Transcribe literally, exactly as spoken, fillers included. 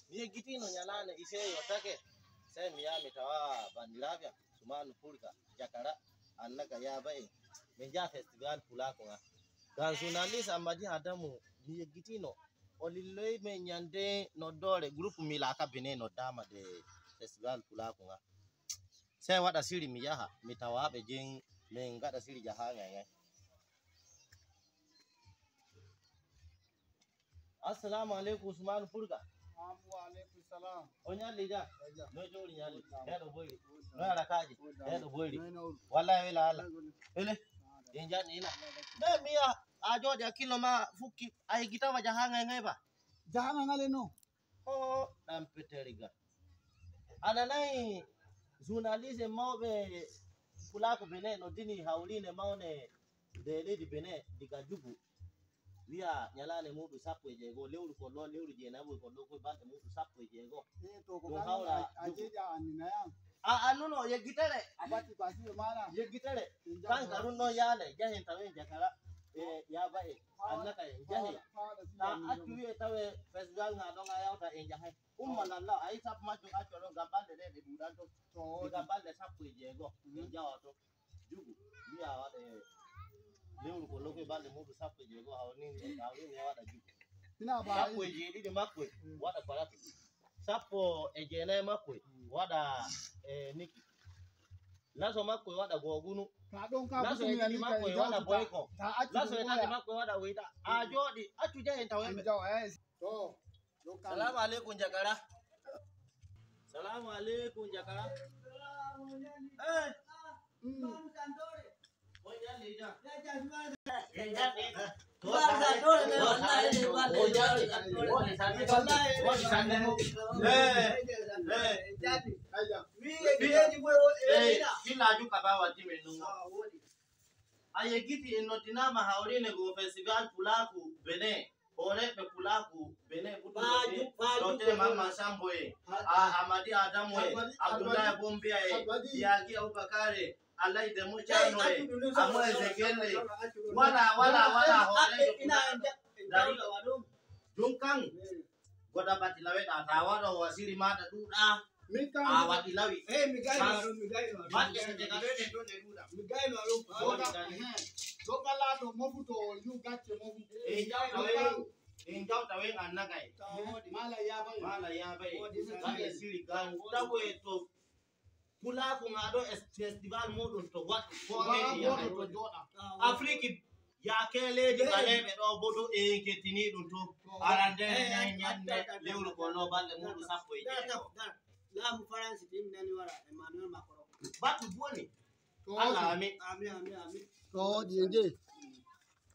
Mi yeggitiino ñalaande isee yottake, sey mi yaha mi tawa banndiraaɓe am, Sumaanu Pulka, Jakara, Annaka Yaaba en. Min njaha festival Pulaaku nga. Ngam journaliste Ammadi Adamu, mi yeggitiino. O lilloyi min ñande noddoore, groupe Milaka Benin noddaama de festival Pulaaku nga. Sey waɗa siri mi yaha, mi tawa ɓe jen, min ngaɗa siri jahaangal ngal. Assalamu aleykum, Usmanu Pulga. Am wa aleykum salam. O ñalli ja? Eja. No jooɗi ñalli? Eja. Heɗo boyri. Eja. No ara kaaji? Eja. Heɗo boyri. Noy nawru? Wallahi wela Allah. Noy woni? Ele? Eja. En janni ina. Eja. Ne mi ya a jooɗi hakkillo ma fukki a yiggitama jahangal ngal ba? Jahangal ngal e no? O ɗan peteriga. A nanayi journaliste mawɓe Pulaaku Benin no dini hawriinde mawnde nde leydi Benin diga Jugu. Wiya ñalaande muuɗum sappo e jeego, lewru ko ɗo, lewru jeenayi ko ɗo, ko balɗe muuɗum sappo e jeego. Eh, to ko ɗum hawra a, a Jugu. Jeeƴa anndinayam. A annuno yeggitere. A batti basiyo maɗa. Yeggitere. Kanka ɗum ɗon yaale, jahen tawen jakara. E yaaba e annaka e jahe. A accu wi'e tawe festival nga ɗon a yawta e jahe. Umma lalla a yi sappo majjum acco ɗon ngam balɗe ɗe ɗe ɗuɗanto. Diga balɗe sappo e jeego. Ɓe jawato. Jugu. Wi'a waɗa e lewru ko lokoy balɗe muɗum sappo e jeego hawrini hawrini e waɗa jugu. Sappo e jeeɗiɗi makko e waɗa paratu. Sappo e jeenayi makko e waɗa e niki. Laso makko e waɗa gogunu. Laso e ɗiɗi makko e waɗa boyko. Laso e tati makko e waɗa wita. A jooɗi accu jahen tawen ɓe. To. Salamu aleykum jakara. Salamu aleykum jakara. Eh. Fillaju ka ba watti men ɗum. A yeggiti en noddinaama hawriinde goo festival Pulaaku Benin. Hooreeɓe Pulaaku Benin Butuloɓe, Docteur Mamman Sambo e Amadi Adamu e Abdoulaye Bombiya e Yagi Abubakar e Alayi Demo Cano e Amo Ezekiel e wala wala wala hooreejo Pulaaku dari ɗum kan. Goda bati laweɗa ta waɗo wasiri maɗa ɗuɗa. Min kam a waɗi lawi. Eyi mi gayno aɗon mi gayno aɗon. Batte sete ka ɗoyɗen ɗon ɗe ɗuuɗa. Mi gayno aɗon. Ɗoka laato mofuto yu gacce mofu. En jawta wen en jawta wen annagay. Mala yabay. Mala yabay. Batte siri gaw tawo e to. Pulaaku ma ɗo e festival muɗum to waɗ ko meɗi yaha to jooɗa. Afrique. Yaake leydi ɓaleeɓe ɗo bo ɗo enketini ɗum to arande ñande lewru ko no balɗe muɗum sappo e jeego. Laamu faransi tim nani wara emmanuel macron. Batu boni. Allah amin. Amin amin amin. To ɗi e jeyi.